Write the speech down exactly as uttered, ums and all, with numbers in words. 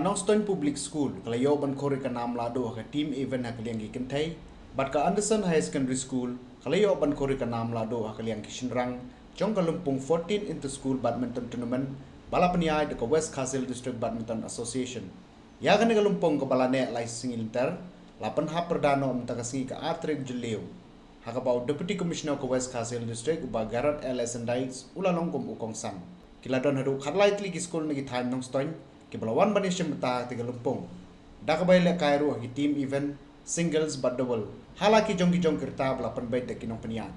Nongstoiñ Public School ka la ïoh ban khur ïa ka nam lahduh ha ka team event ha ka liang ki kynthei, bad ka Anderson Higher Secondary School ka la ïoh ban khur ïa ka nam lahduh ha ka liang ki shynrang jong ka lympung fourteen Inter School Badminton Tournament ba la pynïaid da ka West Khasi Hills District Badminton Association. Ïa kane ka lympung kaba la neh lai sngi lynter la pynhap pyrda noh mynta ka sngi ka ar tarik Jylliew, ha kaba u Deputy Commissioner ka West Khasi Hills District, u Bah Garod L S Andais, u la long kum u kongsan. Ki la don haduh khatlai tylli ki skul na ki thaiñ Nongstoiñ kiba la wan ban ïashim bynta ha kata ka lympung, da kaba ïalehkai ruh ha ki team event, singles bad double, ha la ki jong ki jong ki rta ba la pynbeit da ki nongpynïaid.